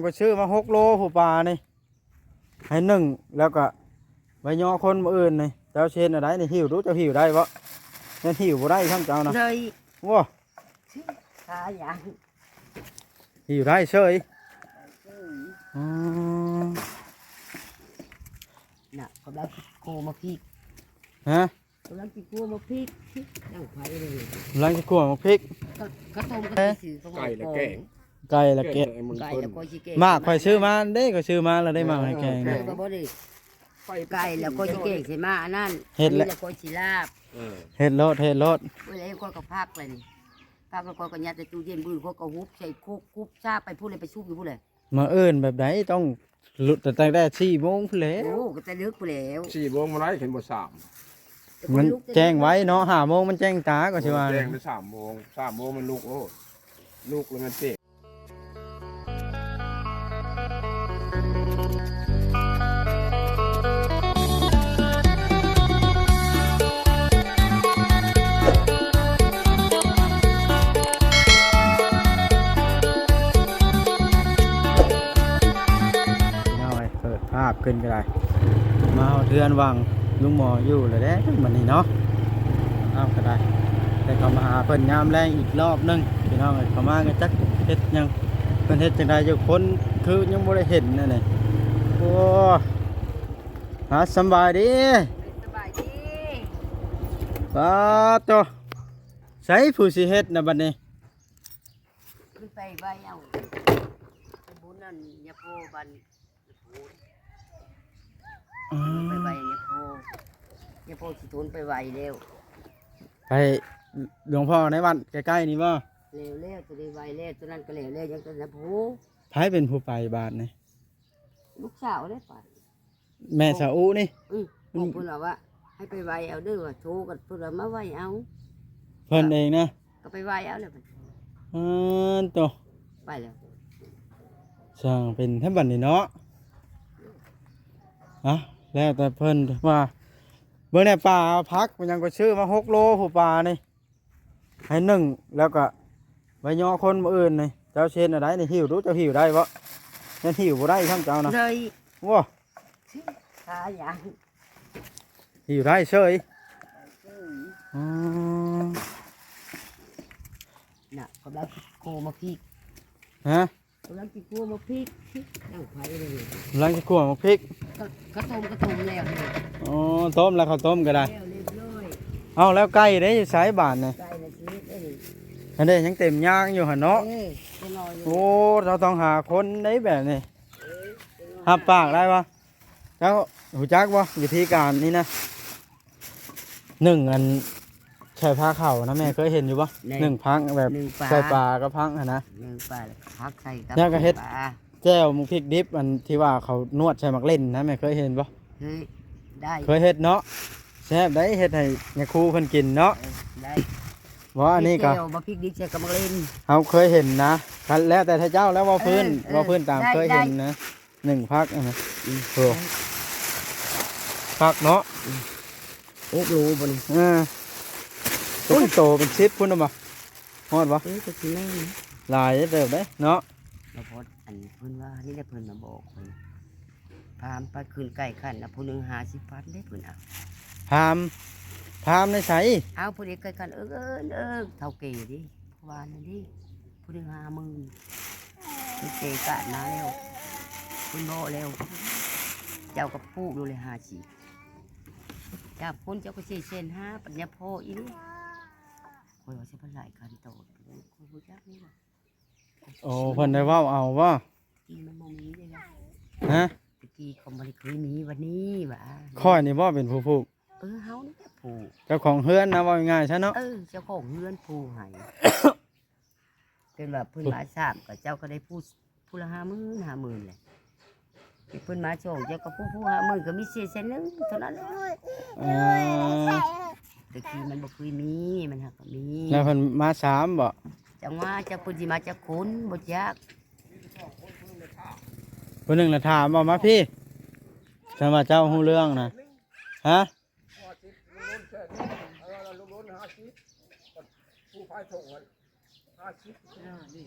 ຂ້ອຍຊື້ມາຫົກໂລຜູ້ປານີ້ ໃຫ້ໜຶ້ງ ແລ້ວກໍໄວ້ຍໍຄົນມື້ອື່ນນີ້. ເຈົ້າຊິເຮັດແນວໃດນີ້? ຫິ້ວດູ ເຈົ້າຫິ້ວໄດ້ບໍ່? ແມ່ນຫິ້ວບໍ່ໄດ້ຊ້ຳເຈົ້ານະ. ໄດ້ ໂອ້ ຂາຫຍັງ ຫິ້ວໄດ້ເສີຍ. ເອີ ອືມ ນະ ກຳລັງຊິໂກມາພີກ ຮະ? ກຳລັງຊິຂົ້ວໝາກພິກ ຍັງໄຟເລີຍ ກຳລັງຊິຂົ້ວໝາກພິກ ກະ ກະຕົ້ມກະ ເອີ ໄກ່ລະແກງ ໄກ່ລະແກງ ໄກ່ລະກອຍຊິແກງ ໝາກຂ້ອຍຊື້ມາເດ້ ຂ້ອຍຊື້ມາແລ້ວໄດ້ໝາກໃຫ້ແກງ ເອີ ກະບໍ່ໄດ້ ໄກ່ລະກອຍຊິແກງໃສ່ໝາກອັນນັ້ນ ເຮັດແລ້ວ ອັນນີ້ລະກອຍຊິລາບ ເອີ ເຮັດໂລດ ເຮັດໂລດ ເອີ ແລ້ວກອຍກະພັກແລ້ວນີ້ ພັກແລ້ວກອຍກະຍັດໃນຕູ້ເຢັນ ບືນກອຍກະຫຸບໃສ່ຄຸກ ຄຸບຊາບໄປພຸ້ນເລີຍ ໄປຊຸກຢູ່ພຸ້ນເລີຍ. ມື້ອື່ນແບບໃດ ຕ້ອງລຸກຕັ້ງແຕ່ສີ່ໂມງພຸ້ນແຫຼະ ໂອ້ ກໍແຕ່ເດິກພຸ້ນແຫຼະ ສີ່ໂມງບໍ່ໄດ້ ຄັນບໍ່ສາມ ມັນແຈ້ງໄວເນາະ ຫ້າໂມງມັນແຈ້ງຕາ ກໍຊິວ່າ ໂອ້ ແຈ້ງແຕ່ສາມໂມງ ສາມໂມງມັນລຸກໂລດ ລຸກແລ້ວມັນເຕະ ພີ່ນ້ອງເອີຍ ເປີດພາບຂຶ້ນກໍໄດ້ ມາຮອດເຮືອນຫວ່າງລຸງໝໍຢູ່ແລ້ວເດ້ບັດນີ້ເນາະ ເຮົາກໍໄດ້ ໄດ້ເຂົ້າມາຫາເພິ່ນຍາມແລງອີກລອບໜຶ່ງ ພີ່ນ້ອງເອີຍ ເຂົ້າມາກໍຈັກເຮັດຫຍັງ ເພິ່ນເຮັດຈັ່ງໃດຢູ່ ຄົນຄືຍັງບໍ່ໄດ້ເຫັນແນວນີ້ ໂອ້ ອາ ສຳບາຍດີ ສະບາຍດີ ປາດໂທ້ ໃສຜູ້ຊິເຮັດນະບັດນີ້? ຂຶ້ນໄປໄຫວ້ເອົາ ໄປບຸນນັ້ນຍາໂພບ້ານຍາໂພ ອືມ ໄປໄຫວ້ຍາໂພ ຍາໂພຊິທົນໄປໄຫວ້ແລ້ວ ໄປຫຼວງພໍ່ໃນວັດໃກ້ໆນີ້ບໍ່? ແລ້ວແລ້ວ ໂຕນີ້ໄຫວ້ແລ້ວ ໂຕນັ້ນກໍແລ້ວແລ້ວ ຍັງແຕ່ຍາໂພ ໃຜເປັນຜູ້ໄປບາດນີ້? ລູກສາວເດ້ໄປ ແມ່ສາອູນີ້ ອື ອືມ ບອກເພິ່ນວ່າ ວ່າໃຫ້ໄປໄຫວ້ເອົາເດີ ວ່າໂທກັນເພິ່ນວ່າມາໄຫວ້ເອົາ ເພິ່ນເອງນະ ກໍໄປໄຫວ້ເອົາແລ້ວ ເອີ ໂຕ ໄປແລ້ວ ຊ່າງເປັນແທ້ບັດນີ້ເນາະ ອະ ແລ້ວແຕ່ເພິ່ນວ່າ ເບິ່ງແດ່ ປາ ຜັກ ມັນຫຍັງ ຂ້ອຍຊື້ມາຫົກໂລຜູ້ປານີ້ ໃຫ້ໜຶ້ງ ແລ້ວກະໄວ້ຍໍຄົນມື້ອື່ນນີ້ ເຈົ້າຊິເຮັດແນວໃດນີ້? ຫິ້ວດູ ເຈົ້າຫິ້ວໄດ້ບໍ່? ແມ່ນຫິ້ວບໍ່ໄດ້ຊ້ຳເຈົ້ານະ ເລີຍ ໂອ້ ຂາຫຍັງ ຫິ້ວໄດ້ເສີຍ ເອີ ອືມ ນະ ກຳລັງຊິໂກມາພີກ ຮະ? ກຳລັງຊິຂົ້ວໝາກພິກ ຍັງໄຟເລີຍ ກຳລັງຊິຂົ້ວໝາກພິກ ກະ ກະຕົ້ມ ກະຕົ້ມແລ້ວນີ້ ອໍ ຕົ້ມແລ້ວ ເຂົ້າຕົ້ມກໍໄດ້ ແລ້ວຮຽບຮ້ອຍ ເອົາ ແລ້ວໄກ່ເດ້ ຢູ່ໃສບາດນີ້? ໄກ່ລະຊິເຮັດໄດ້ນີ້ ອັນເດ້ ຍັງເຕັມຍາງຢູ່ຫັ້ນເນາະ ເອີ ໂອ້ ເຮົາຕ້ອງຫາຄົນໄດ້ແບບນີ້ ເອີ ຮັບປາກໄດ້ບໍ່? ເຈົ້າຮູ້ຈັກບໍ່ ວິທີການນີ້ນະ? ໜຶ້ງອັນ ໃສ່ພາເຂົ້ານະ ແມ່ເຄີຍເຫັນຢູ່ບໍ່? ໜຶ້ງຜັກແບບ ໜຶ້ງປາ ໃສ່ປາກັບຜັກຫັ້ນນະ ໜຶ້ງປາແລ້ວກໍຜັກໃສ່ກັບ ແລ້ວກໍເຮັດ ແຈ່ວໝາກພິກດິບ ອັນທີ່ວ່າເຂົານວດໃສ່ໝາກເລັ່ນນະ ແມ່ເຄີຍເຫັນບໍ່? ເຄີຍ ໄດ້ ເຄີຍເຮັດເນາະ ແຊບໄດ໋ ເຮັດໃຫ້ຍາຄູເພິ່ນກິນເນາະ ເອີ ໄດ້ ບໍ່ ອັນນີ້ກໍ ແຈ່ວໝາກພິກດິບໃສ່ກັບໝາກເລັ່ນ ເຮົາເຄີຍເຫັນນະ ຄັນແລ້ວແຕ່ເຈົ້າແລ້ວ ເວົ້າພື້ນ ເອີ ເອີ ເວົ້າພື້ນຕາມ ໄດ້ ເຄີຍເຫັນນະ ໜຶ້ງຜັກຫັ້ນນະ ອືມ ໂອ້ ຜັກເນາະ ອືມ ຫົກໂລບໍ່ນີ້ ເອີ ໂອ້ຍ ໂຕເປັນສິບພຸ້ນນະບໍ່? ຮອດບໍ່? ເອີ ກໍຊິແມ່ນ ຫຼາຍເຕີບເດ້ເນາະ ລະພໍ ອັນເພິ່ນວ່ານີ້ແຫຼະ ເພິ່ນມາບອກຂ້ອຍ ພາມໄປຂຶ້ນໄກ່ຂັນນະ ຜູ້ໜຶ່ງຫ້າສິບພັນເດ້ ເພິ່ນເອົາ ພາມ ພາມໃນໃສ? ເອົາ ຜູ້ເດັກໄກ່ຂັນ ເອີ້ນ ເອີ້ນ ເຖົ້າແກ່ເດ້ ວານນີ້ເດ້ ຜູ້ໜຶ່ງຫ້າໝື່ນ ເພິ່ນເກການມາແລ້ວ ເພິ່ນເວົ້າແລ້ວ ເຈົ້າກໍປູກໂລລະຫ້າສິບ ສາມຄົນເຈົ້າກໍສີ່ແສນຫ້າ ປັນຍາພໍ່ອີກ ຂ້ອຍວ່າຊິເປັນຫຼາຍຂັ້ນຕອນ ຂ້ອຍບໍ່ຈັກນີ້ວ່າ ໂອ້ ເພິ່ນໄດ້ເວົ້າເອົາບໍ່? ກີ້ມັນບໍ່ມີເດ້ນະ ຮະ? ຕະກີ້ເຂົາບໍ່ໄດ້ເຄີຍມີ ບັດນີ້ວ່າ ຂ້ອຍນີ້ບໍ່ເປັນຜູ້ຜູກ? ເອີ ເຮົານີ້ແຫຼະຜູກ ເຈົ້າຂອງເຮືອນນະ ເວົ້າງ່າຍໆຊະເນາະ ເອີ ເຈົ້າຂອງເຮືອນຜູກໃຫ້ ເພິ່ນວ່າເພິ່ນມາສາມ ກໍເຈົ້າກໍໄດ້ຜູ້ ຜູ້ລະຫ້າໝື່ນ ຫ້າໝື່ນແຫຼະ ເພິ່ນມາສອງ ເຈົ້າກໍຜູ້ ຜູ້ຫ້າໝື່ນ ກໍມີເສຍແສນໜຶ່ງເທົ່ານັ້ນແຫຼະ ເອີ ຕະກີ້ມັນບໍ່ເຄີຍມີ ມັນຫາກກໍມີ ແລ້ວເພິ່ນມາສາມບໍ່? ຈັງຫວະ ຈັກເພິ່ນຊິມາຈັກຄົນ ບໍ່ຈັກ ຜູ້ໜຶ່ງລະຖາມວ່າ ມາພີ້ ຄັນວ່າເຈົ້າຮູ້ເລື່ອງນະ ຮະ? ຫ້າສິບ ລຸງລຸນແສນໜຶ່ງ ເອີ ລຸງລຸນຫ້າສິບ ຜູ້ພາຍຖົງຫັ້ນຫ້າສິບ ເອີ ນີ້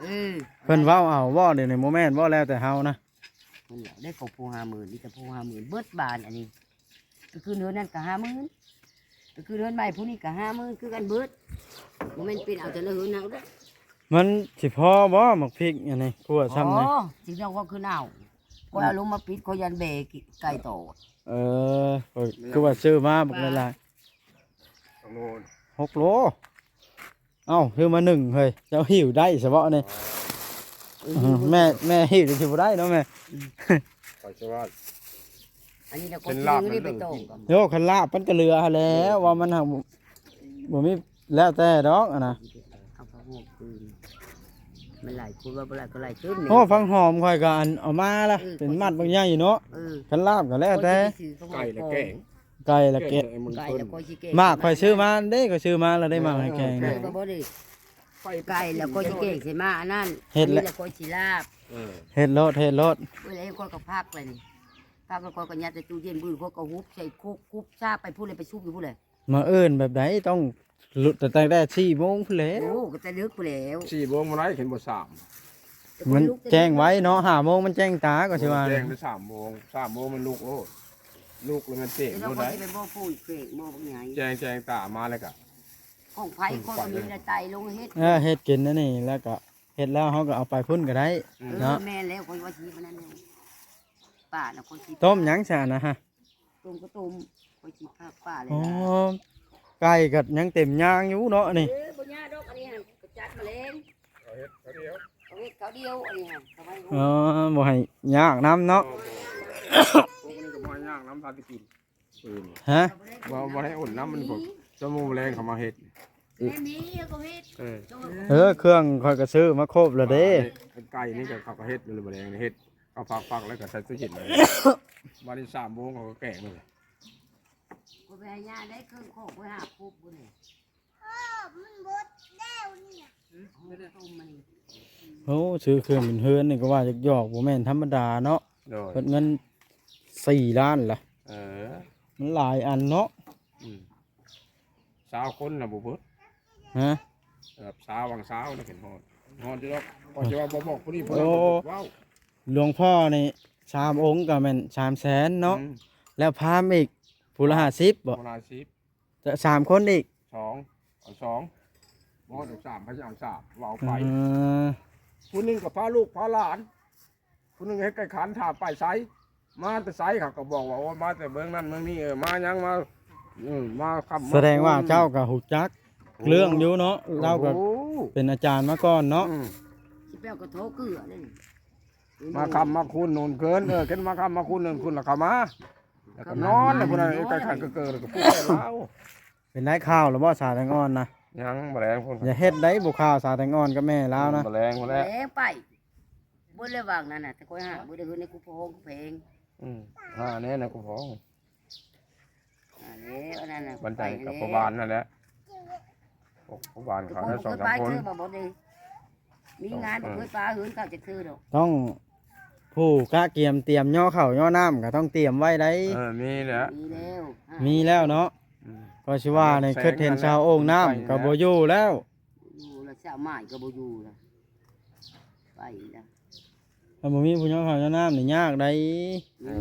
ເອີ ເພິ່ນເວົ້າເອົາບໍ່ ດຽວນີ້ບໍ່ແມ່ນບໍ່ ແລ້ວແຕ່ເຮົານະ. ເພິ່ນວ່າໄດ້ຂອງຜູ້ຫ້າໝື່ນ ມີແຕ່ຜູ້ຫ້າໝື່ນ ເບິດບ້ານອັນນີ້. ໄປຄືນເຮືອນນັ້ນກໍຫ້າໝື່ນ ໄປຄືນເຮືອນໃໝ່ຜູ້ນີ້ກໍຫ້າໝື່ນຄືກັນເບິດ. ບໍ່ແມ່ນເປັນເອົາແຕ່ລະເຮືອນເຮົາເດ້. ມັນຊິພໍບໍ່ໝາກພິກອັນນີ້ ຂົ້ວຊ່ຳນີ້? ອໍ ຊິເອົາກໍຄືນເອົາ ຂ້ອຍເອົາລົງມາປິດ ຂ້ອຍຢ້ານແບໄກ່ຕອດ. ເອີ ຂ້ອຍຄືວ່າຊື້ມາບັກຫຼາຍໆ ສອງໂລ ຫົກໂລ. ເອົ້າ ຄືມາໜຶ່ງເຮີ້ຍ ເຈົ້າຫິ້ວໄດ້ຊະເບາະນີ້. ເອີ ແມ່ ແມ່ຫິ້ວຊິບໍ່ໄດ້ເນາະແມ່. ອືມ ຂ້ອຍຊິວ່າ ອັນນີ້ລະກໍຊິໄປໂຕ. ໂອ້ ຄັນລາບມັນກໍເຫຼືອຫັ້ນແຫຼະ ວ່າມັນຫາກບໍ່ມີ ແລ້ວແຕ່ດອກອັນນະ. ເອົາຜ້າຫົວຄືນ ມັນຫຼາຍຄົນວ່າບໍ່ຫຼາຍກໍຫຼາຍເຕີບ. ໂອ້ ຜັກຫອມຂ້ອຍກໍອັນເອົາມາລະ ເອີ ເປັນມັດບັກໃຫຍ່ເນາະ. ເອີ ຄັນລາບກໍແລ້ວແຕ່ ຂ້ອຍຊິໄປຊື້ຜັກຫອມ ໄກ່ລະແກງ ໄກ່ລະແກງ ໄກ່ລະກໍຊິແກງ ໝາກຂ້ອຍຊື້ມາເດ້ ຂ້ອຍຊື້ມາລະໄດ້ໝາກໃຫ້ແກງ. ເອີ ແກງກໍບໍ່ໄດ້ ໄກ່ລະກໍຊິແກງໃສ່ໝາກອັນນັ້ນ ເຮັດລະ ອັນນີ້ລະກໍຊິລາບ. ເອີ ເຮັດໂລດ ເຮັດໂລດ. ເອີ ແລ້ວຂ້ອຍກໍພັກລະນີ້ ພັກລະຂ້ອຍກໍຍັດໃສ່ຕູ້ເຢັນ ບືນຂ້ອຍກໍຫຸບໃສ່ຄົກ ຫຸບຊາບໄປພຸ້ນເລີຍ ໄປຊຸກຢູ່ພຸ້ນເລີຍ. ມາເອີ້ນແບບໃດ ຕ້ອງລຸກຕັ້ງແຕ່ສີ່ໂມງພຸ້ນແຫຼະ. ໂອ້ ກໍແຕ່ເລິກພຸ້ນແຫຼ້ວ ສີ່ໂມງບໍ່ໄດ້ ເຫັນບໍ່ ສາມ ມັນແຈ້ງໄວເນາະ ຫ້າໂມງມັນແຈ້ງຕາ ກໍຊິວ່າ ໂອ້ ແຈ້ງແຕ່ສາມໂມງ ສາມໂມງມັນລຸກໂລດ ລຸກແລ້ວມັນເຕະໂລດໄດ໋. ແລ້ວຂ້ອຍຊິໄປບໍ່ປູນເພງບໍ່ບັກໃຫຍ່ ແຈ້ງ ແຈ້ງຕາມາແລ້ວກໍ ຂອງໃຜຂ້ອຍກໍມີແຕ່ໄຕ່ລົງເຮັດ. ເອີ ເຮັດກິນອັນນີ້ ແລ້ວກໍເຮັດແລ້ວເຮົາກໍເອົາໄປພຸ້ນກໍໄດ້ ອືມ ເນາະ. ເອີ ແມ່ນແລ້ວ ຂ້ອຍວ່າຊິອັນນັ້ນຢູ່ ປ້ານະ ຂ້ອຍຊິ ຕົ້ມຫຍັງຊະນະຮະ? ຕົ້ມກໍຕົ້ມ ຂ້ອຍຊິພາກປ້າເລີຍ. ອໍ ລະ ໄກ່ກໍຍັງເຕັມຍ່າງຢູ່ເນາະນີ້. ເອີ ບໍ່ຍາກດອກ ອັນນີ້ຫັ້ນກໍຈັດມາແລງ ເຂົາເຮັດເຂົາດຽວ ເຂົາເຮັດເຂົາດຽວ ອັນນີ້ຫັ້ນເຂົາໄວ້. ອໍ ບໍ່ໃຫ້ຍາກນຳເນາະ. ພວກນີ້ກໍບໍ່ໃຫ້ຍາກນຳ ຖ້າຊິກິນ ອືມ ຮະ ບໍ່ ບໍ່ໃຫ້ອົດນຳມັນ. ພວກຊົ່ວໂມງແລງເຂົາມາເຮັດ ແມ່ນມີເຂົາເຮັດ. ເອີ ເອີ ເຄື່ອງຂ້ອຍກໍຊື້ມາຄົບແລ້ວເດ້. ປານີ້ ໄກ່ນີ້ກໍເຂົາກໍເຮັດຢູ່ແລ້ວ ແລງເຮັດ ເຂົາຟັກໆ ແລ້ວກໍໃສ່ຕູ້ເຢັນໄວ້ ບາດນີ້ສາມໂມງເຂົາກໍແກະເລີຍ. ຂ້ອຍໄປຫາຍ່າໄດ້ເຄື່ອງຂອງ ຂ້ອຍຫາຄົບບໍ່ນີ້. ເອີ ມັນເບິດແລ້ວນີ້ນະ. ອືມ ບໍ່ໄດ້ຕົ້ມມັນ. ໂອ້ ຊື້ເຄື່ອງເປັນເຮືອນນີ້ກໍວ່າຢາກຢອກ ບໍ່ແມ່ນທຳມະດາເນາະ. ໂດຍ ເບິດເງິນສີ່ລ້ານລະ. ເອີ ມັນຫຼາຍອັນເນາະ. ອືມ ຊາວຄົນນະບໍ່ເບິດ. ຮະ ເອີ ຊາວ ຫວ່າງຊາວນະ ເຫັນຮອດ ຮອດຢູ່ດອກ. ຂ້ອຍຊິວ່າບໍ່ບອກຜູ້ນີ້ຜູ້ນັ້ນ ໂອ້ ເວົ້າ. ຫຼວງພໍ່ນີ້ສາມອົງກໍແມ່ນສາມແສນເນາະ. ອືມ ແລ້ວພາມອີກຜູ້ລະຫ້າສິບບໍ? ຜູ້ລະຫ້າສິບ ແຕ່ສາມຄົນອີກ ສອງ ເອົາສອງ ບໍ່ຮອດສາມ ໃຜຊິເອົາສາມ ເວົ້າໄປ. ເອີ ຜູ້ໜຶ່ງກໍພາລູກພາຫຼານ ຜູ້ໜຶ່ງເຮັດໄກ່ຂັນ ຖ້າໄປໃສ ມາແຕ່ໃສ ເຂົາກໍບອກວ່າ ໂອ້ ມາແຕ່ເມືອງນັ້ນເມືອງນີ້ ເອີ ມາຫຍັງມາ ເອີ ມາຄ່ຳມາ ສະແດງວ່າເຈົ້າກໍຮູ້ຈັກເລື່ອງຢູ່ເນາະ. ໂອ້ ລາວກໍເປັນອາຈານມາກ່ອນເນາະ. ອືມ ຊິໄປເອົາກະໂທເກືອເດ້ ມາຄ່ຳມາຄູນໂນນເກີນ. ເອີ ເຫັນມາຄ່ຳມາຄູນໂນນ ຄຸນລະເຂົ້າມາ ແລ້ວກໍນອນ ແລ້ວຜູ້ນັ້ນໄປຂັນເກີໆ ແລ້ວກໍຜູ້ແກ່ລາວ. ເປັນໄດ້ຂ່າວແລ້ວບໍ່ ສາວແຕງອ່ອນນະ? ຍັງ ບໍ່ແລງພຸ້ນ ຢ່າເຮັດໄດ້ ບໍ່ຂ່າວສາວແຕງອ່ອນກັບແມ່ລາວນະ. ບໍ່ແລງພຸ້ນແຫຼະ ບໍ່ແລງໄປ ເບິດແລ້ວຫວ່າງນັ້ນນະ ແຕ່ຂ້ອຍຫາບໍ່ໄດ້ເງິນໃນກູພອງກູແພງ. ອືມ ຫາແນ່ນະກູພອງ ຫາແນ່. ອັນນັ້ນນະ ມັນໃຈກັບພໍ່ບ້ານນັ້ນແຫຼະ ພໍ່ບ້ານເຂົາໄດ້ສອງສາມຄົນ ມີງານບໍ່ເຄີຍປາເຮືອນເຂົາຈັກເທື່ອດອກ. ຕ້ອງ ຜູ້ກະກຽມຕຽມຍໍເຂົ້າຍໍນ້ຳກໍຕ້ອງຕຽມໄວ້ໄດ໋. ເອີ ມີແລ້ວ ມີແລ້ວ ມີແລ້ວເນາະ. ອືມ ກໍຊິວ່າໃນ ຄິດເຫັນຊາວໂອ່ງນ້ຳກໍບໍ່ຢູ່ແລ້ວ ຢູ່ລະ ຊາວໝ້າຍກໍບໍ່ຢູ່ລະ ໄປລະ. ຖ້າບໍ່ມີຜູ້ຍໍເຂົ້າຍໍນ້ຳນີ້ຍາກໄດ໋. ເອີ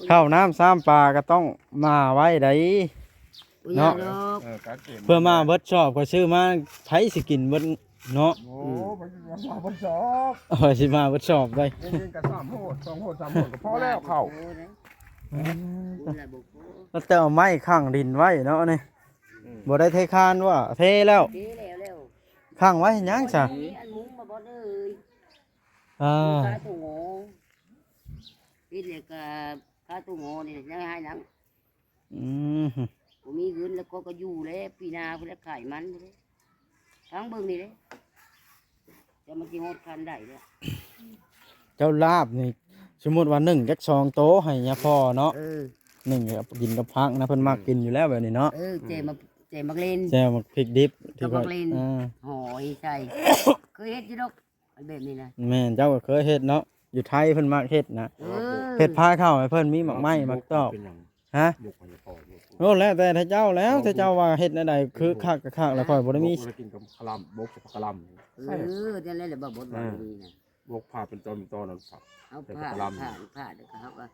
ເຂົ້ານ້ຳຊາມປາກໍຕ້ອງມາໄວ້ໄດ໋ ໂອ້ຍ ເນາະ ຍາກດອກ. ເອີ ກະເກັບ ເພື່ອມາເບິດຊອບ ຂ້ອຍຊື້ມາ ໃຜຊິກິນເບິດເນາະ. ໂອ້ ໄປມາເບິດຊອບ ຂ້ອຍຊິມາເບິດຊອບໄດ໋. ເປັນກະສາມໂຫດ ສອງໂຫດ ສາມໂຫດກໍພໍແລ້ວເຂົ້າ. ອືມ ແລ້ວແຕ່ເອົາໄມ້ຂັງດິນໄວ້ເນາະນີ້. ອືມ ບໍ່ໄດ້ເທຄານວ່າ ເທແລ້ວ ເທແລ້ວ ແລ້ວ ຂັງໄວ້ເຮັດຫຍັງຊະ? ອັນມຸງມາບໍ່ເລີຍ. ອ່າ ຂາຍຕົວງໍ ເຮັດແລ້ວກໍຂາຍຕົວງໍນີ້ ຍັງໃຫ້ຫຍັງ? ອືມ ບໍ່ມີເງິນແລ້ວກໍ ກໍຢູ່ແລ້ວ ປີໜ້າພຸ້ນແຫຼະ ຂາຍມັນພຸ້ນແຫຼະ ຟັງເບິ່ງນີ້ເດ້ ແຕ່ມັນຊິຮອດຂັ້ນໃດແລ້ວ. ເຈົ້າລາບນີ້ ສົມມຸດວ່າໜຶ້ງຈັກສອງໂຕໃຫ້ຍາພໍ່ເນາະ. ເອີ ໜຶ້ງກິນກັບຜັກນະ ເພິ່ນມັກກິນຢູ່ແລ້ວແບບນີ້ເນາະ. ເອີ ແຈ່ວໝາກ ແຈ່ວໝາກເລັ່ນ ແຈ່ວໝາກພິກດິບທີ່ ໝາກເລັ່ນ ເອີ ຫອຍໃສ່ ເຄີຍເຮັດຢູ່ດອກ ອັນແບບນີ້ນະ. ແມ່ນ ເຈົ້າກໍເຄີຍເຮັດເນາະ ຢູ່ໄທເພິ່ນມັກເຮັດນະ. ເອີ ເຮັດພາເຂົ້າໃຫ້ເພິ່ນ ມີໝາກໄມ້ໝາກຕອກ. ເປັນຫຍັງ? ຮະ? ໝົກໃຫ້ພໍ່ ໝົກ ໂອ້ ແລ້ວແຕ່ເຈົ້າແລ້ວ ເຈົ້າວ່າເຮັດແນວໃດ ຄືຄັກກໍຄັກ ແລ້ວຂ້ອຍບໍ່ໄດ້ມີ ບໍ່ໄດ້ກິນກັບຄະລຳ ບົກກັບຄະລຳ ເອີ ນັ້ນແຫຼະ ບໍ່ບົດວ່າ ເອີ ບໍ່ມີນະ ບົກຜ່າເປັນຕອນເປັນຕອນນັ້ນ ເອົາຜ່າ ຜ່າ ຜ່າ ແລ້ວກໍເຮົາກໍ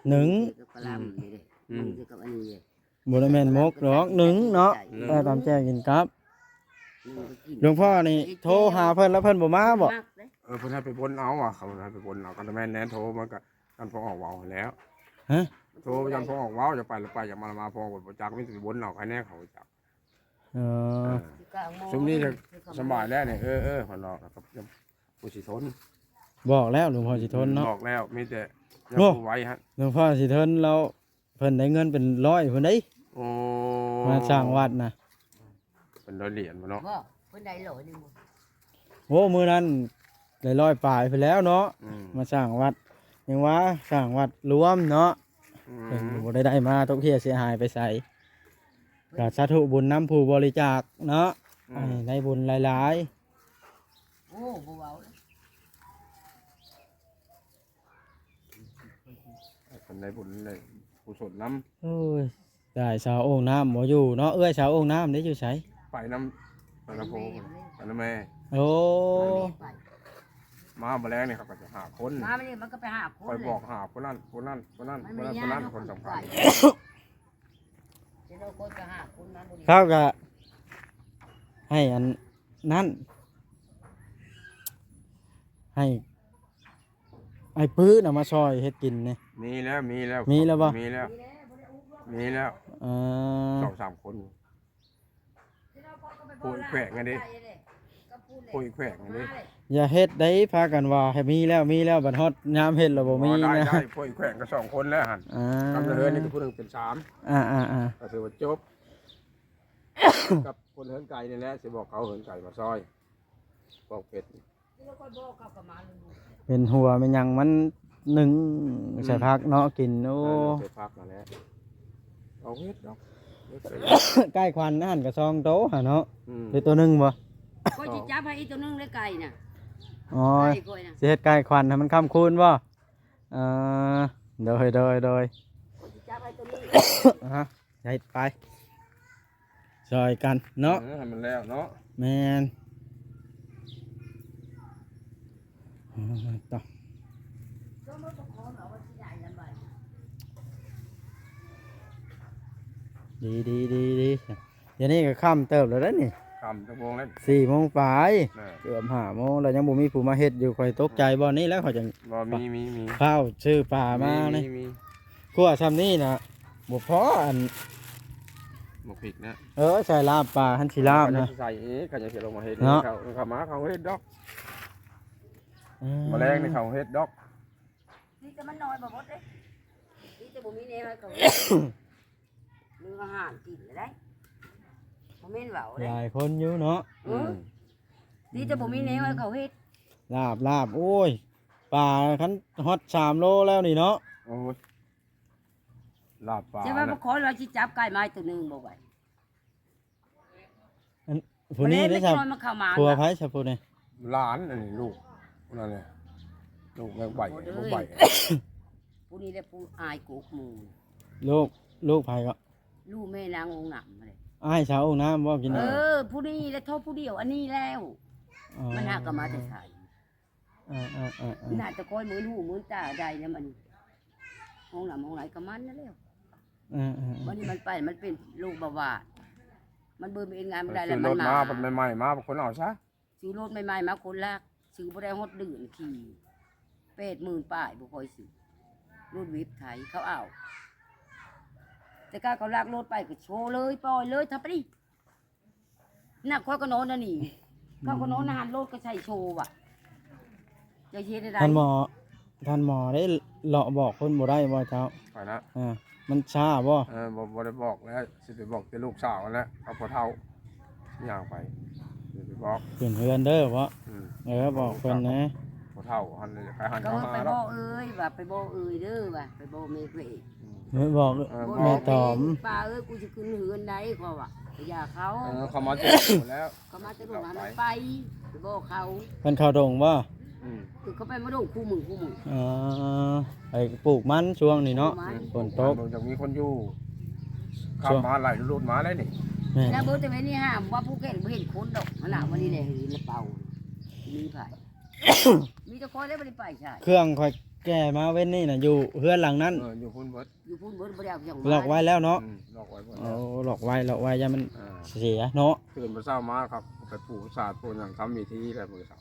ໜຶ້ງ ກັບຄະລຳນີ້ເດ້ ອືມ ໜຶ້ງກັບອັນນີ້ເດ້ ບໍ່ໄດ້ແມ່ນໝົກດອກ ໜຶ້ງເນາະ ໜຶ້ງ ແຕ່ຕຳແຈ່ວກິນກັບ ໜຶ້ງກໍກິນ ຫຼວງພໍ່ນີ້ໂທຫາເພິ່ນແລ້ວເພິ່ນບໍ່ມາບໍ? ເອີ ເພິ່ນໃຫ້ໄປບົນເອົາວ່າ ເຂົາໃຫ້ໄປບົນເອົາ ກໍແມ່ນແນ່ ໂທມັນກໍ ຢ້ານພໍ່ອອກເວົ້າຫັ້ນແຫຼ້ວ ຮະ ໂທຢ້ານພໍ່ອອກເວົ້າ ຢາກໄປລະໄປ ຢາກມາລະມາ ພໍ່ກໍບໍ່ຈັກ ມີແຕ່ໄປບົນເອົາໃຄແນ່ເຂົາຈັກ ເອີ ເອີ ຊຸມນີ້ກໍສະບາຍແລ້ວນີ້ ເອີໆ ເພິ່ນເນາະ ແລ້ວກໍຜູ້ຊິທົນ ບອກແລ້ວ ຫຼວງພໍ່ຊິທົນເນາະ ອືມ ບອກແລ້ວ ມີແຕ່ ໂອ້ ຢ່າຜູ້ໄວຫັ້ນ ຫຼວງພໍ່ຊິທົນແລ້ວ ເພິ່ນໄດ້ເງິນເປັນຮ້ອຍພຸ້ນເດ້ ໂອ້ ມາສ້າງວັດນະ ເປັນຮ້ອຍຫຼຽນພຸ້ນເນາະ ບໍ່ ເພິ່ນໄດ້ຮ້ອຍໜຶ່ງບໍ່ ໂອ້ ມື້ນັ້ນໄດ້ຮ້ອຍປາຍພຸ້ນແລ້ວເນາະ ອືມ ມາສ້າງວັດ ຍັງວ່າສ້າງວັດລວມເນາະ ອືມ ເພິ່ນບໍ່ໄດ້ໄດ້ມາຕົກເຮ່ຍເສຍຫາຍໄປໃສ ກໍສາທຸບຸນນຳຜູ້ບໍລິຈາກເນາະ ອືມ ໃຫ້ໄດ້ບຸນຫຼາຍໆ ໂອ້ ບໍ່ເວົ້າເລີຍ ເພິ່ນໄດ້ບຸນໄດ້ກຸສົນນຳ ໂອ້ຍ ຕາຍ ສາວໂອ່ງນ້ຳບໍ່ຢູ່ເນາະ ເອື້ອຍສາວໂອ່ງນ້ຳເດ້ ຢູ່ໃສ? ໄປນຳ ໄປນຳພໍ່ ໄປນຳແມ່ ໂອ້ ມາມື້ແລງນີ້ເຂົາກໍຈະຫ້າຄົນ ມາມື້ນີ້ມັນກໍໄປຫ້າຄົນ ຂ້ອຍບອກຫ້າຄົນນັ້ນ ຄົນນັ້ນ ຄົນນັ້ນ ຄົນນັ້ນ ຄົນສຳຄັນ ເຂົາກໍໃຫ້ອັນນັ້ນ ໃຫ້ ໃຫ້ປືນຳມາຊ່ອຍເຮັດກິນນີ້ ມີແລ້ວ ມີແລ້ວ ມີແລ້ວບໍ່? ມີແລ້ວ ມີແລ້ວ ເອີ ສອງສາມຄົນ ຜູ້ແຂວງຫັ້ນເດ້ ຜູ້ແຂວງຫັ້ນເດ້ ຢ່າເຮັດໄດ້ ພາກັນວ່າໃຫ້ມີແລ້ວ ມີແລ້ວ ບັດຮອດຍາມເຮັດແລ້ວບໍ່ມີນະ ບໍ່ໄດ້ ຜູ້ແຂວງກໍສອງຄົນແລ້ວຫັ້ນ ອ່າ ກັບເຮືອນນີ້ກໍຜູ້ໜຶ່ງເປັນສາມ ອ່າໆໆ ກໍຖືວ່າຈົບ ກັບຄົນເຮືອນໄກນີ້ແຫຼະ ຊິບອກເຂົາເຮືອນໄກມາຊ່ອຍ ບອກເປັດ ເປັນຫົວແມ່ນຫຍັງມັນໜຶ້ງ ອືມ ໃສ່ຜັກເນາະ ກິນ ໂອ້ ເອີ ໃສ່ຜັກນັ້ນແຫຼະ ເອົາເຮັດດອກ ເຮັດໄປ ໄກ່ຂວັນຫັ້ນກໍສອງໂຕຫັ້ນເນາະ ອືມ ຫຼືໂຕໜຶ່ງບໍ່? ຂ້ອຍຊິຈັບໃຫ້ອີກໂຕໜຶ່ງເດ້ໄກ່ນະ ອໍ ໄກ່ຂ້ອຍນະ ຊິເຮັດໄກ່ຂວັນໃຫ້ມັນຄ້ຳຄູນບໍ່? ເອີ ໂດຍ ໂດຍ ໂດຍ ຂ້ອຍຊິຈັບໃຫ້ໂຕໜຶ່ງ ຮະ ເຮັດໄປ ຊ່ອຍກັນເນາະ ເອີ ໃຫ້ມັນແລ້ວເນາະ ແມ່ນ ເອີ ຕໍ່ ດີໆໆໆ ດຽວນີ້ກໍຄ່ຳເຕີບແລ້ວເດ້ນີ້ ຄ່ຳຈັກໂມງແລ້ວ? ສີ່ໂມງປາຍ ແມ່ນ ເກືອບຫ້າໂມງແລ້ວ ຍັງບໍ່ມີຜູ້ມາເຮັດຢູ່ ຂ້ອຍຕົກໃຈບ່ອນນີ້ແລ້ວ ຂ້ອຍຈັ່ງ ບໍ່ ມີ ມີ ມີ ຟ້າວຊື້ປາມານີ້ ມີ ມີ ມີ ຂົ້ວຊ່ຳນີ້ນະ ບໍ່ພໍອັນ ໝາກພິກນະ ເອີ ໃສ່ລາບປາ ຫັ້ນຊິລາບນະ ໃສ່ອີກ ເຂົາຈະເຮັດລົງມາເຮັດເນາະ ເຂົາ ເຂົາມາເຂົາເຮັດດອກ ອືມ ມາແລງນີ້ເຂົາເຮັດດອກ ມີແຕ່ມັນນ້ອຍບໍ່ໝົດເດ້ ມີແຕ່ບໍ່ມີແນວໃຫ້ເຂົາເຮັດ ມີອາຫານກິນແລ້ວໄດ໋ ບໍ່ແມ່ນເວົ້າເດ້ ຫຼາຍຄົນຢູ່ເນາະ ເອີ ອືມ ມີແຕ່ບໍ່ມີແນວໃຫ້ເຂົາເຮັດ ລາບ ລາບ ໂອ້ຍ ປາຄັນຮອດສາມໂລແລ້ວນີ້ເນາະ ໂອ້ຍ ລາບປາ ຈະວ່າບໍ່ຂໍວ່າຊິຈັບໄກ່ມາໂຕໜຶ່ງບໍ່ໄຫວ ອັນ ຜູ້ນີ້ເດ້ ຜູ້ໃດ ຊະ ເດັກນ້ອຍມັນເຂົ້າມາ ຜົວໃຜຊະຜູ້ນີ້? ຫຼານ ອັນນີ້ລູກນັ້ນແຫຼະ ລູກແມ່ໃບ ໂອ້ຍ ລູກໃບ ຜູ້ນີ້ແຫຼະຜູ້ອາຍກົກໝູ່ ລູກ ລູກໃຜກໍ? ລູກແມ່ນາງອົງນ້ຳຫັ້ນແຫຼະ ອ້າຍສາວອົງນ້ຳບໍ່? ກິນ ເອີ ຜູ້ນີ້ແຫຼະ ເທົ່າຜູ້ດຽວອັນນີ້ແລ້ວ ອໍ ມັນຫາກໍມາແຕ່ໃສ? ເອີໆໆໆ ໜ້າຈະຄ່ອຍໝືນຫູໝືນຕາໄດ້ນຳອັນຫ້ອງນ້ຳຫ້ອງໄຫຼກັບມັນນັ້ນແຫຼ້ວ ເອີໆໆ ບັດນີ້ມັນໄປ ມັນເປັນໂລກເບົາຫວານ ມັນເບິ່ງເອັນງານບໍ່ໄດ້ແລ້ວ ມັນມາ ຊື້ລົດມາ ບັດໃໝ່ໆມາ ບັດຄົນເອົາຊະ ຊື້ລົດໃໝ່ໆມາຄົນລາກ ຊື້ບໍ່ໄດ້ຮອດເດືອນຂີ່ ແປດໝື່ນປາຍບໍ່ຄ່ອຍຊື້ ລົດເວັບໄທເຂົາເອົາ ແຕ່ກາເຂົາລາກລົດໄປກໍໂຊເລີຍ ປ່ອຍເລີຍ ທຳປະຕິ ໜັກ ຂ້ອຍກໍນອນອັນນີ້ ເຂົາກໍນອນໃນຫັ້ນ ໂລດກໍໃສ່ໂຊວ່າ ຈະເຮັດແນວໃດ? ທ່ານໝໍ ທ່ານໝໍໄດ້ເລາະບອກເພິ່ນບໍ່ໄດ້ບໍ່ເຈົ້າ? ຂ້ອຍນະ ອ່າ ມັນຊ້າບໍ່? ເອີ ບໍ່ ບໍ່ໄດ້ບອກແລ້ວ ຊິໄປບອກແຕ່ລູກສາວຫັ້ນແຫຼະ ກັບພໍ່ເຖົ້າ ຍ່າງໄປ ຊິໄປບອກ ຂຶ້ນເຮືອນເດີບໍ? ອືມ ເອີ ບອກເພິ່ນແດ່ ພໍ່ເຖົ້າຫັ້ນ ໄປຫັ້ນ ກໍວ່າໄປບອກເອີຍ ວ່າໄປບອກເອີຍເດີ ວ່າໄປບອກແມ່ເພິ່ນ ອືມ ໄປບອກ ເອີ ແມ່ຕອມ ປ້າເອີຍ ກູຊິຂຶ້ນເຮືອນໃດ ເຂົາວ່າ ຢ່າເຂົາ ເອີ ເຂົາມາແຕ່ດົນແລ້ວ ເຂົາມາແຕ່ດົນ ໃຫ້ມັນໄປ ໄປບອກເຂົາ ເພິ່ນເຂົ້າດົງບໍ່? ອືມ ຄືເຂົາໄປມາດົງຄູ່ມື້ ຄູ່ມື້ ອໍ ໄປປູກມັນຊ່ວງນີ້ເນາະ ປູກມັນ ຝົນຕົກ ມັນບໍ່ຢາກມີຄົນຢູ່ ຂັບມາໄລ່ລົດມາແລ້ວນີ້ ແມ່ນ ແລ້ວເບິ່ງແຕ່ເວນີ້ຫາວ່າຜູ້ແຂກບໍ່ເຫັນຄົນດອກ ຫັ້ນລະ ມື້ນີ້ແຫຼະ ລະເປົາ ມີໃຜ ມີແຕ່ຂ້ອຍແລ້ວບໍ່ໄດ້ໄປໃສ ເຄື່ອງຂ້ອຍແກ່ມາເວັນນີ້ນະ ຢູ່ເຮືອນຫຼັງນັ້ນ ເອີ ຢູ່ພຸ້ນເບິດ ຢູ່ພຸ້ນເບິດ ບໍ່ໄດ້ເອົາຫຍັງມາ ລັອກໄວ້ແລ້ວເນາະ ອືມ ລັອກໄວ້ເບິດ ໂອ້ ລັອກໄວ້ ລັອກໄວ້ ຢ້ານມັນ ອ່າ ເສຍເນາະ ຕື່ນມາເຊົ້າມາຄັບ ໄປຜູກສາດ ໂພຫຍັງ ທຳພິທີແລ້ວມື້ເຊົ້າ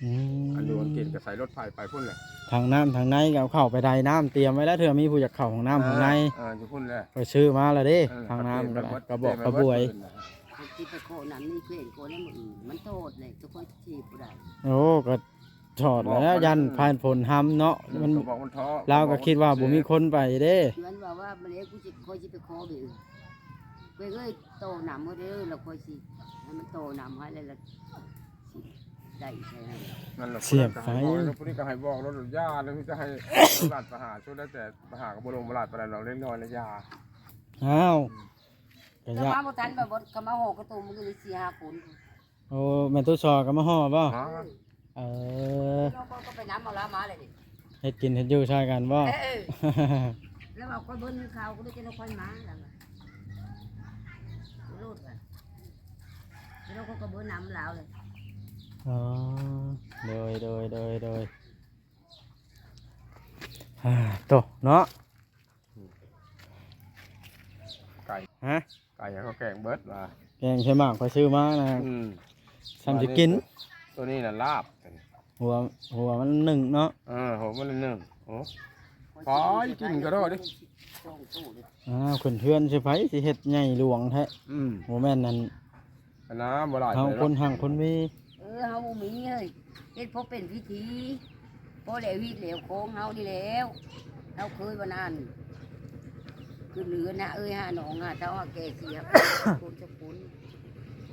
ອືມ ອັນຢູ່ອັນກິນກໍໃສ່ລົດໄຖໄປພຸ້ນແຫຼະ ທາງນ້ຳທາງໃນກໍເອົາເຂົ້າໄປໄດ້ນ້ຳຕຽມໄວ້ແລ້ວ ເທື່ອມີຜູ້ຢາກເຂົ້າຫ້ອງນ້ຳ ເອີ ຫ້ອງໃນ ເອີ ຢູ່ພຸ້ນແຫຼະ ຂ້ອຍຊື້ມາແລ້ວເດ້ ເອີ ທາງນ້ຳກໍໄດ້ ກະບອກກະບວຍ ເຂົາຊິໄປຂໍນ້ຳນີ້ເພິ່ນກໍໄດ້ມື້ອື່ນ ມັນໂທດເລີຍ ທຸກຄົນຊິບໍ່ໄດ້ ໂອ້ ກໍ ຖອດແລ້ວ ຢ້ານຜ່ານຝົນຫຳເນາະ ມັນ ລາວກໍຄິດວ່າບໍ່ມີຄົນໄປເດ້ ມັນວ່າວ່າມາແລ້ວ ກູຊິ ຂ້ອຍຊິໄປຂໍເບ ເອີຍ ໂຕນ້ຳເດີ ລະຂ້ອຍຊິໃຫ້ມັນໂຕນ້ຳໃຫ້ ລະລະຊິໄດ້ໃສ່ໃຫ້ ນັ້ນລະ ສຽບໄຟ ຜູ້ນີ້ກໍໃຫ້ບອກ ຜູ້ນີ້ກໍໃຫ້ບອກ ລະຢ່າ ລະມີແຕ່ໃຫ້ ບາດປະຫາ ສຸດແລ້ວແຕ່ປະຫາ ກໍບໍ່ລົງບໍ່ຫຼາຍປານໃດດອກ ເລັກນ້ອຍລະຢ່າ ອ້າວ ກໍຢ່າ ເຈົ້າມາບໍ່ທັນ ແບບວ່າເຂົາມາຫໍ່ກະຕູມ ມັນກໍມີສີ່ຫ້າຄົນ ໂອ້ ແມ່ຕູ້ຊໍກໍມາຫໍ່ບໍ່? ມາ ເອີ ເຮົາກໍໄປນຳເອົາລາວມາເລີຍນີ້ ເຮັດກິນເຮັດຢູ່ຊ່ອຍກັນບໍ່? ເອີ ເອີ ລາວວ່າຂ້ອຍເບິ່ງຂ່າວ ກໍໄດ້ຈະຂ້ອຍມາ ລາວວ່າໂລດວ່າ ແລ້ວຂ້ອຍກໍເບິ່ງນຳລາວເລີຍ ອໍ ໂດຍ ໂດຍ ໂດຍ ໂດຍ ອ່າ ໂຕເນາະ ໄກ່ ຮະ ໄກ່ເຂົາແກງເບິດວ່າ ແກງໃສ່ໝາກຂ້ອຍຊື້ມານະ ອືມ ຊ່ຳຊິກິນ ໂຕນີ້ນະລາບ ຫົວ ຫົວມັນໜຶ້ງເນາະ ເອີ ຫົວມັນໜຶ້ງ ໂອ້ ໄປກິນກໍໄດ້ເດ້ ອ້າວ ຂຶ້ນເຮືອນຊິໃຜຊິເຮັດໃຫຍ່ຫຼວງແທ້ ອືມ ບໍ່ແມ່ນນັ້ນ ອັນນະ ບໍ່ຫຼາຍ ເຮົາຄົນຮັ່ງຄົນມີ ເອີ ເຮົາບໍ່ມີເຮີ້ຍ ເຮັດພໍເປັນພິທີ ພໍແລ້ວຮີດແລ້ວຂອງເຮົານີ້ແລ້ວ ເຮົາເຄີຍວ່ານັ້ນ ຂຶ້ນເຮືອນນະເອີຍ ຫາໜອງຫາເຖົ້າຫາແກ່ ຊິຫາຄົນຈັກຄົນ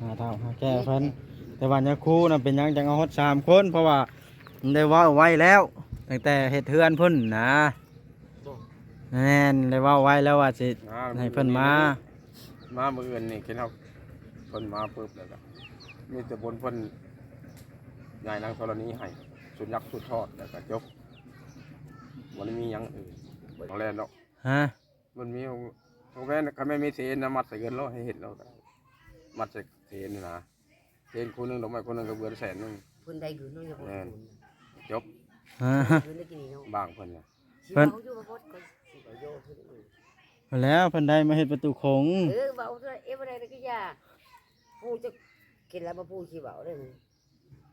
ຫາເຖົ້າຫາແກ່ເພິ່ນ ແຕ່ວ່າຍາຄູນະເປັນຫຍັງຈັ່ງເອົາຮອດສາມຄົນ ເພາະວ່າໄດ້ເວົ້າໄວ້ແລ້ວ ຕັ້ງແຕ່ເຮັດເຮືອນພຸ້ນນະ ແມ່ນ ໄດ້ເວົ້າໄວ້ແລ້ວວ່າຊິໃຫ້ເພິ່ນມາ ມາມື້ອື່ນນີ້ ເຫັນເຮົາເພິ່ນມາປຶບແລ້ວກໍມີແຕ່ບົນເພິ່ນ ຍາຍນາງທໍລະນີໃຫ້ ສຸດຍັກສຸດທອດ ແລ້ວກໍຈົບ ບໍ່ໄດ້ມີຫຍັງອື່ນ ບໍ່ແລ່ນດອກ ຮະ ມັນມີ ບໍ່ແມ່ນ ຄັນແມ່ນມີເຊນນະ ມັດໃສ່ເງິນໂລດ ໃຫ້ເຫັນໂລດ ມັດໃສ່ເຊນນະ ເຊນຄູ່ໜຶ່ງ ດອກໄມ້ຄູ່ໜຶ່ງ ກະເບືອນແສນໜຶ່ງ ເພິ່ນໄດ້ເງິນເນາະ ແມ່ນ ຈົບ ເງິນໄດ້ກິນເນາະ ບາງເພິ່ນນະ ເພິ່ນ ຊິເວົ້າຢູ່ບໍ່ໝົດ ຂ້ອຍຊິເວົ້າຢູ່ເພິ່ນ ແລ້ວເພິ່ນໄດ້ມາເຮັດປະຕູຂົງ ເອີ ເວົ້າເທື່ອ ເອ ບໍ່ໄດ້ລະກະຢ່າ ຜູ້ຈັກເຫັນລະບໍ່ ຜູ້ຊິເວົ້າເດ້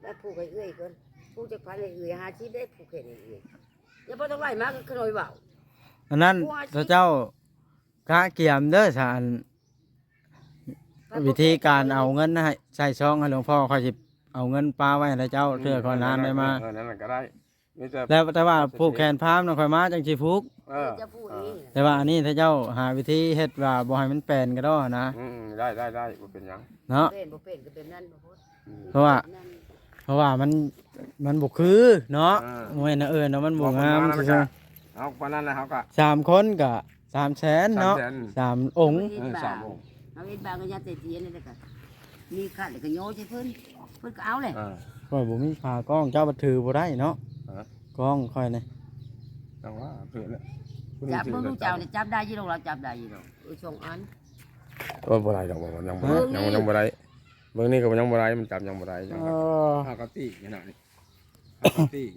ແລ້ວຜູກໃຫ້ເອື້ອຍກ່ອນ ຜູກຈັກພັນໃຫ້ເອື້ອຍ ຫ້າສິບເດ້ ຜູກແຂນໃຫ້ເອື້ອຍ ຢ່າບໍ່ຕ້ອງໄລ່ມາ ຂະນ້ອຍເວົ້າ ອັນນັ້ນ ເຂົາເຈົ້າກະກຽມເດີຊະ ອັນ ວິທີການເອົາເງິນໃຫ້ໃສ່ຊອງໃຫ້ຫຼວງພໍ່ ຂ້ອຍຊິເອົາເງິນປະໄວ້ໃຫ້ເຈົ້າ ເທື່ອຂ້ອຍນານໄດ້ມາ ເອີ ນັ້ນກໍໄດ້ ມີແຕ່ ແລ້ວແຕ່ວ່າຜູກແຂນພາມນະ ຂ້ອຍມາຈັ່ງຊິຜູກ ເອີ ຈະຜູກເອງ ແຕ່ວ່າອັນນີ້ຖ້າເຈົ້າຫາວິທີເຮັດວ່າບໍ່ໃຫ້ມັນແປນກະດໍນະ ອືມ ໄດ້ ໄດ້ ໄດ້ ບໍ່ເປັນຫຍັງ ເນາະ ເປັນບໍ່ເປັນກໍແບບນັ້ນ ອືມ ເພາະວ່າ ເພາະວ່າມັນ ມັນບໍ່ຄືເນາະ ເອີ ບໍ່ແມ່ນນະ ເອີ ເນາະ ມັນບໍ່ງາມຊື່ໆ ເອົາປານນັ້ນແຫຼະ ເຮົາກະ ສາມຄົນກະສາມແສນເນາະ ສາມແສນ ສາມອົງ ເອີ ສາມອົງ ເຮົາເຮັດບາງກະຍາແຕ່ທຽນນັ້ນແຫຼະກະ ມີຂັນແລ້ວກະຍໍໃສ່ເພິ່ນ ເພິ່ນກະເອົາແຫຼະ ເອີ ຂ້ອຍບໍ່ມີຂາກ້ອງ ເຈົ້າບັດຖືບໍ່ໄດ້ເນາະ ຮະ ກ້ອງຂ້ອຍນີ້ ຈັ່ງວ່າເພິ່ນແຫຼະ ຈັບເບິ່ງດູ ເຈົ້ານີ້ຈັບໄດ້ຢູ່ດອກ ລາວຈັບໄດ້ຢູ່ດອກ ເອີ ສອງອັນ ໂອ້ຍ ບໍ່ໄດ້ດອກ ບໍ່ ຍັງບໍ່ໄດ້ ເບິ່ງນີ້ ຍັງ ຍັງບໍ່ໄດ້ ເບິ່ງນີ້ກໍຍັງບໍ່ໄດ້ ມັນຈັບຍັງບໍ່ໄດ້ ຍັງ ເອີ ຫາກະຕິກນີ້ນະ ນີ້ ຫາກະຕິກ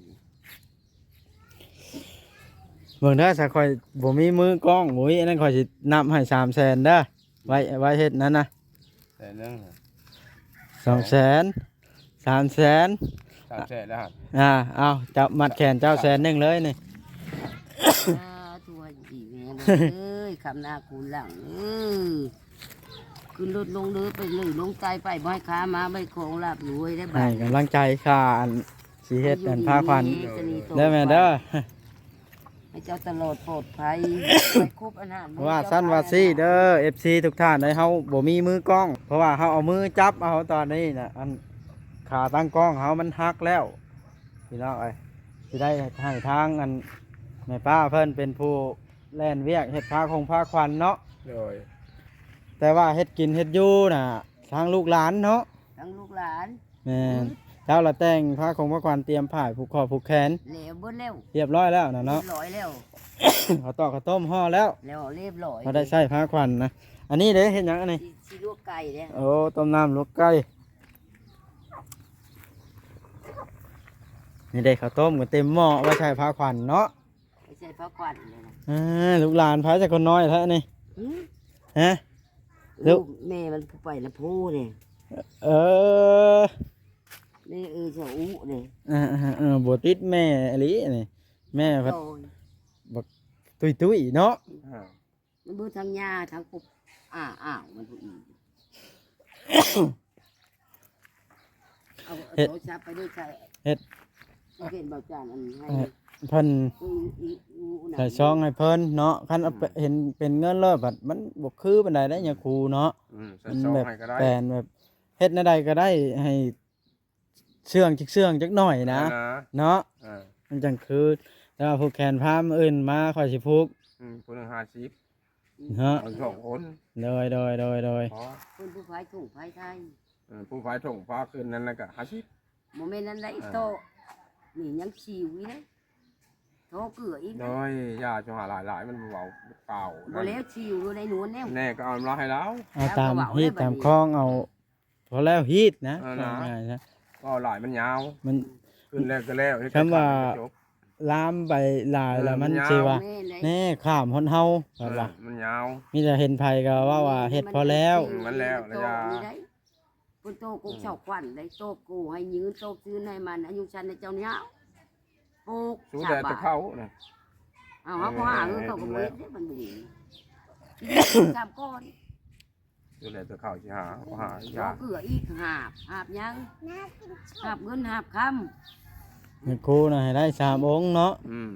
ເບິ່ງເດີ ຖ້າຂ້ອຍບໍ່ມີມືກ້ອງ ບໍ່ມີອັນນັ້ນ ຂ້ອຍຊິນັບໃຫ້ສາມແສນເດີ ໄວ້ ໄວ້ເຮັດນັ້ນນະ ແສນໜຶ່ງ ສອງແສນ ສາມແສນ ສາມແສນແລ້ວຫັ້ນ ອ່າ ເອົາ ຈັບມັດແຂນເຈົ້າແສນໜຶ່ງເລີຍນີ້ ສາທຸ ຢູ່ດີມີແຮງເດີ ຄ້ຳໜ້າຄູນຫຼັງເດີ ຂຶ້ນລົດລົງເດີ ໄປເລີຍ ລົງໃຕ້ໄປ ບໍ່ໃຫ້ຄ້າມາ ໄປຂອງລາບລວຍໄດ້ບາດ ໃຫ້ກຳລັງໃຈຂ້າ ອັນ ຊິເຮັດອັນພາຂວັນເດີແມ່ເດີ ໃຫ້ເຈົ້າຕະຫຼອດປອດໄພ ໃຫ້ຄົບອັນນັ້ນ ວ່າຊັ້ນວ່າຊີ້ເດີ ເອັຟຊີ ທຸກທ່ານເດີ ເຮົາບໍ່ມີມືກ້ອງ ເພາະວ່າເຮົາເອົາມືຈັບເອົາຕອນນີ້ນະ ອັນຂາຕັ້ງກ້ອງເຮົາມັນຫັກແລ້ວ ພີ່ນ້ອງເອີຍ ຊິໄດ້ໃຫ້ທາງອັນແມ່ປ້າເພິ່ນເປັນຜູ້ແລ່ນວຽກເຮັດພາຄົງພາຂວັນເນາະ ໂດຍ ແຕ່ວ່າເຮັດກິນເຮັດຢູ່ນະ ທາງລູກຫຼານເນາະ ທາງລູກຫຼານ ແມ່ນ ເຈົ້າລະແຕ່ງພາຄົງພາຂວັນ ຕຽມຜ້າຜູກຄໍຜູກແຂນ ແລ້ວເບິດແລ້ວ ຮຽບຮ້ອຍແລ້ວນະເນາະ ຮຽບຮ້ອຍແລ້ວ ເຂົາຕອກເຂົ້າຕົ້ມຫໍ່ແລ້ວ ແລ້ວຮຽບຮ້ອຍ ເຮົາໄດ້ໃຊ້ພາຂວັນນະ ອັນນີ້ເດ້ ເຮັດຫຍັງອັນນີ້? ຊິ ຊິລວກໄກ່ເດ້. ໂອ້ ຕົ້ມນ້ຳລວກໄກ່. ນີ້ເດ້ ເຂົ້າຕົ້ມກໍເຕັມໝໍ້ ໄວ້ໃສ່ພາຂວັນເນາະ. ໄປໃສ່ພາຂວັນເລີຍນະ. ເອີ ລູກຫຼານໃຜ ຈັກຄົນນ້ອຍແທ້ນີ້? ຫື? ຮະ? ລູກ ລູກແມ່ມັນຜູ້ໄປນຳຜູ້ນີ້. ເອີ ແມ່ເອີສາອຸນີ້. ເອີໆໆ ບໍ່ຕິດແມ່ອີ່ຫຼີນີ້. ແມ່ພັດ ໂດຍ ບັກຕຸ້ຍໆເນາະ. ອ່າ ມັນເບິດທັງຍ່າທັງປຸບ ອ້າວ ມັນຜູ້ອີກ. ເອົາ ເຮັດ ໂທລະສັບໄປເດ້ໃສ່ ເຮັດ ເຫັນບໍ່ຈານ ອັນໃຫ້ ເອີ ເພິ່ນ ອີ ອີ ອີ ໃສ່ຊອງໃຫ້ເພິ່ນເນາະ. ຄັນເອົາ ອືມ ເປັນ ເຫັນເປັນເງິນແລ້ວບັດມັນບໍ່ຄືປານໃດເດ້ ອືມ ຍາຄູເນາະ. ອືມ ໃສ່ຊອງໃຫ້ກໍໄດ້ ມັນແບບແປນແບບເຮັດແນວໃດກໍໄດ້ໃຫ້ເຊື່ອງຈັກເຊື່ອງຈັກໜ້ອຍນະ ເອີ ເນາະ. ເອີ ມັນຈັ່ງຄື ແຕ່ວ່າຜູກແຂນພາ ມື້ອື່ນມາຂ້ອຍຊິຜູກ. ອືມ ຜູ້ໜຶ່ງຫ້າສິບ ເນາະ ເອົາສອງຄົນ. ໂດຍ ໂດຍ ໂດຍ ໂດຍ ອໍ ເພິ່ນຜູ້ພາຍຖົງພາຍໄທ. ເອີ ຜູ້ພາຍຖົງພາຂຶ້ນນັ້ນລະກະຫ້າສິບ. ບໍ່ແມ່ນນັ້ນໃດ ເອີ ໂຕະ ນີ້ຍັງຊິວອີກເດ້. ໂຕະເກືອອີກ ໂດຍ ຢ່າຈົ່ຫາຫຼາຍໆ ມັນບໍ່ເວົ້າກ່າວ ບໍ່ແລ້ວຊິວຢູ່ໃນນວນແນວ ແນ່ກໍເອົາມາໃຫ້ລາວ. ເອົາຕາມຮີດຕາມຄອງເອົາ ພໍແລ້ວຮີດນະ ເອີ ເວົ້າງ່າຍຊະ ເວົ້າຫຼາຍມັນຍາວ ມັນ ຂຶ້ນແລ້ວກໍແລ້ວ ເຮັດ ຄຳວ່າ ແຕ່ຂ້າມກໍຈົບ. ລາມໄປຫຼາຍແລ້ວມັນຊິວ່າ ເອີ ມັນຍາວ ແນ່ ຂ້າມຮອດເຮົາ ເອີ ວ່າ ມັນຍາວ ມີແຕ່ເຫັນໃຜກໍເວົ້າວ່າເຮັດພໍແລ້ວ. ອືມ ມັນແລ້ວລະຢ່າ ເພິ່ນໂຕກົກເສົາຂວັນໄດ້ ໂຕໂກໃຫ້ຍືນ ໂຕຄືນໃຫ້ມັນ ອາຍຸຊັ້ນໃຫ້ເຈົ້າຍາວ ປູກ ສູແດ່ແຕ່ເຂົ້ານະ. ເອົາ ເຮົາບໍ່ຫາເງິນ ເຂົາກໍບໍ່ເຮັດເດ້ ມັນບໍ່ມີ ສາມກ້ອນ. ຢູ່ແລ້ວແຕ່ເຂົາຊິຫາ ເອົາຫາຢາ ເກືອອີກ ຫາບ ຫາບຫຍັງ ຫາບເງິນຫາບຄຳ. ແມ່ຄູນະໃຫ້ໄດ້ສາມອົງເນາະ ອືມ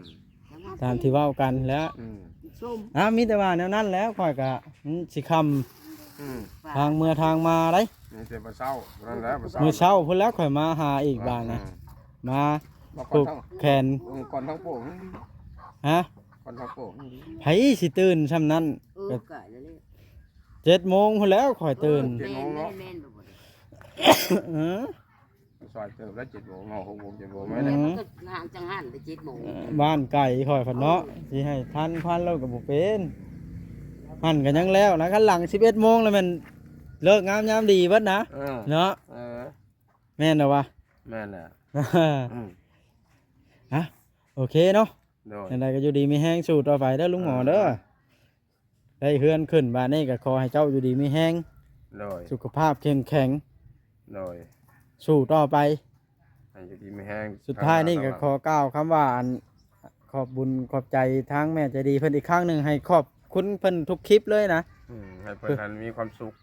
ຕາມທີ່ເວົ້າກັນແລ້ວ ອືມ ອ້າວ ມີແຕ່ວ່າແນວນັ້ນແຫຼະ ຂ້ອຍກະ ມັນຊິຄ່ຳ ອືມ ທາງເມືອທາງມາໄດ໋ ມີແຕ່ມື້ເຊົ້າ ນັ້ນແຫຼະ ມື້ເຊົ້າ ມື້ເຊົ້າພຸ້ນແລ້ວ ຂ້ອຍມາຫາອີກບາດນະ ອືມ ມາ ມາ ຜູກແຂນ ເອີ ກ່ອນທັງໂປງ ຮະ ກ່ອນທັງໂປງ ໃຜຊິຕື່ນຊ່ຳນັ້ນ ເອີ ກະ ກະແລ້ວ ເຈັດໂມງພຸ້ນແລ້ວຂ້ອຍຕື່ນ ເອີ ເຈັດໂມງເນາະ ແມ່ນໆ ແມ່ນບໍ່ ເອີ ຊອຍເຕີບແລ້ວ ເຈັດໂມງເນາະ ຫົກໂມງ ເຈັດໂມງ ອືມ ແມ່ນແຫຼະ ມັນກໍຫ່າງຈັງຫັ້ນແຫຼະ ເຈັດໂມງ ບ້ານໄກຂ້ອຍພຸ້ນເນາະ ເອີ ຊິໃຫ້ທັນພັນໂລດກໍບໍ່ເປັນ ຫັ້ນກໍຍັງແລ້ວນະ ຄັນຫຼັງສິບເອັດໂມງແລ້ວແມ່ນເລີກງາມຍາມດີເບິດນະ ເອີ ເນາະ ເອີ ແມ່ນແລ້ວວະ ແມ່ນແຫຼະ ອືມ ຮະ ໂອເຄເນາະ ໂດຍ ຈັ່ງໃດກໍຢູ່ດີມີແຮງ ສູ້ຕໍ່ໄປເດີລຸງໝໍເດີ ອ່າ ໄດ້ເຮືອນຂຶ້ນບາດນີ້ກໍຂໍໃຫ້ເຈົ້າຢູ່ດີມີແຮງ ໂດຍ ສຸຂະພາບເຂັ້ມແຂງ ໂດຍ ສູ້ຕໍ່ໄປ ໃຫ້ຢູ່ດີມີແຮງ ສຸດທ້າຍນີ້ກໍຂໍກ່າວຄຳວ່າ ອັນ ຂອບບຸນຂອບໃຈທາງແມ່ໃຈດີເພິ່ນອີກຄັ້ງໜຶ່ງ ໃຫ້ຂອບຄຸນເພິ່ນທຸກຄລິບເລີຍນະ ອືມ ໃຫ້ເພິ່ນຫັ້ນມີຄວາມສຸກ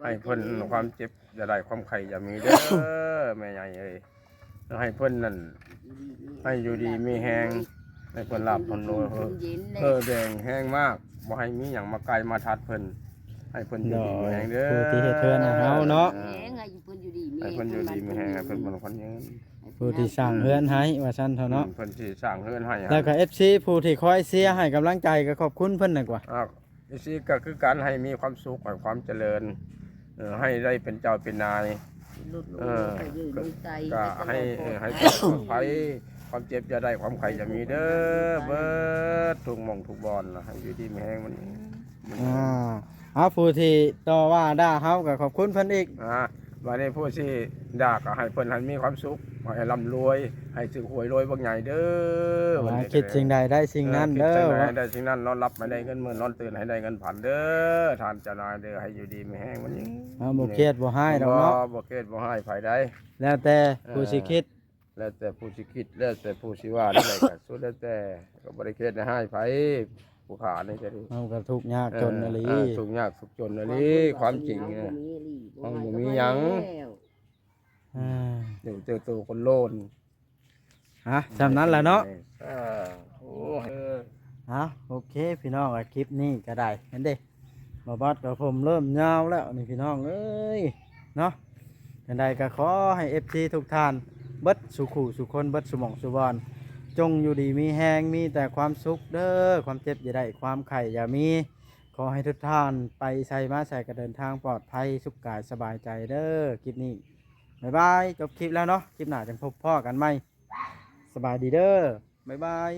ໃຫ້ເພິ່ນຄວາມເຈັບຢ່າໄດ້ ຄວາມໄຂ້ຢ່າມີເດີ ແມ່ໃຫຍ່ເອີຍ ໃຫ້ເພິ່ນນັ້ນ ໃຫ້ຢູ່ດີມີແຮງ ໃຫ້ເພິ່ນລາບເພິ່ນໂລຍ ເຮີແດງແຮງມາກ ບໍ່ໃຫ້ມີຫຍັງມາໃກ້ມາທັດເພິ່ນ ໃຫ້ເພິ່ນຢູ່ດີມີແຮງເດີ ຜູ້ທີ່ເຮັດເຮືອນໃຫ້ເຮົາເນາະ ເອີ ແຮງ ໃຫ້ເພິ່ນຢູ່ດີມີແຮງ ໃຫ້ເພິ່ນຢູ່ດີມີແຮງ ໃຫ້ເພິ່ນມ່ວນຂວັນຍືນ ຜູ້ທີ່ສ້າງເຮືອນໃຫ້ວ່າຊັ້ນເຖາະເນາະ ອືມ ເພິ່ນທີ່ສ້າງເຮືອນໃຫ້ ແລ້ວກໍ ເອັຟຊີ ຜູ້ທີ່ຄອຍເຊຍໃຫ້ກຳລັງໃຈ ກໍຂອບຄຸນເພິ່ນນະກວ່າ ອ່າ ເອັຟຊີ ກໍຄືກັນ ໃຫ້ມີຄວາມສຸກ ໃຫ້ຄວາມຈະເລີນ ເອີ ໃຫ້ໄດ້ເປັນເຈົ້າເປັນນາຍ ເອີ ກະໃຫ້ ເອີ ໃຫ້ປອດໄພ ຄວາມເຈັບຢ່າໄດ້ ຄວາມໄຂ້ຢ່າມີເດີ ເບິດທຸກໝ່ອງທຸກບ່ອນ ໃຫ້ຢູ່ດີມີແຮງ ມັນ ອ່າ ເອົາ ຜູ້ທີ່ຕໍ່ວ່າດ່າເຮົາກໍຂອບຄຸນເພິ່ນອີກ ອ່າ ບາດນີ້ຜູ້ທີ່ດ່າກໍໃຫ້ເພິ່ນຫັ້ນມີຄວາມສຸກ ໃຫ້ລ່ຳລວຍ ໃຫ້ຖືກຫວຍລວຍບັກໃຫຍ່ເດີ ອ່າ ຄິດສິ່ງໃດໄດ້ສິ່ງນັ້ນເດີ ເອີ ຄິດສິ່ງໃດໃຫ້ໄດ້ສິ່ງນັ້ນ ນອນຫຼັບໃຫ້ໄດ້ເງິນໝື່ນ ນອນຕື່ນໃຫ້ໄດ້ເງິນພັນເດີ ທ່ານເຈົ້ານາຍເດີ ໃຫ້ຢູ່ດີມີແຮງ ມັນ ອ່າ ບໍ່ຄຽດບໍ່ຮ້າຍດອກເນາະ ບໍ່ ບໍ່ຄຽດບໍ່ຮ້າຍໃຜໃດ ແລ້ວແຕ່ ເອີ ຜູ້ຊິຄິດ ແລ້ວແຕ່ຜູ້ຊິຄິດ ແລ້ວແຕ່ຜູ້ຊິວ່າແນວໃດກໍສຸດແລ້ວແຕ່ ກໍບໍ່ໄດ້ຄຽດໃຫ້ຮ້າຍໃຜ ຜູ້ຂ້ານີ້ກໍດີ ເຮົາກໍທຸກຍາກຈົນອີ່ຫຼີ ເອີ ທຸກຍາກທຸກຈົນອີ່ຫຼີ ຄວາມຈິງ ຄວາມບໍ່ມີອີ່ຫຼີ ຄວາມບໍ່ມີຫຍັງ ອ່າ ຢູ່ເຈີໂຕຄົນໂລນ ຮະ ຊ່ຳນັ້ນລະເນາະ ເອີ ໂອ້ຍ ເອີ ເອົາ ໂອເຄ ພີ່ນ້ອງ ຄລິບນີ້ກໍໄດ້ ເຫັນເດ້ ບ່າວບອດກໍຜົມເລີ່ມຍາວແລ້ວນີ້ ພີ່ນ້ອງເອີຍ ເນາະ ຈັ່ງໃດກໍຂໍໃຫ້ ເອັຟຊີ ທຸກທ່ານ ເບິດສູ່ຄູ່ສູ່ຄົນ ເບິດສູ່ໝ່ອງສູ່ບ່ອນ ຈົ່ງຢູ່ດີມີແຮງ ມີແຕ່ຄວາມສຸກເດີ ຄວາມເຈັບຢ່າໄດ້ ຄວາມໄຂ້ຢ່າມີ ຂໍໃຫ້ທຸກທ່ານໄປໃສມາໃສກໍເດີນທາງປອດໄພ ສຸກກາຍສະບາຍໃຈເດີ ຄລິບນີ້ ບາຍບາຍ ຈົບຄລິບແລ້ວເນາະ ຄລິບໜ້າຈັ່ງພົບພໍ້ກັນໃໝ່ ສະບາຍດີເດີ ບາຍບາຍ.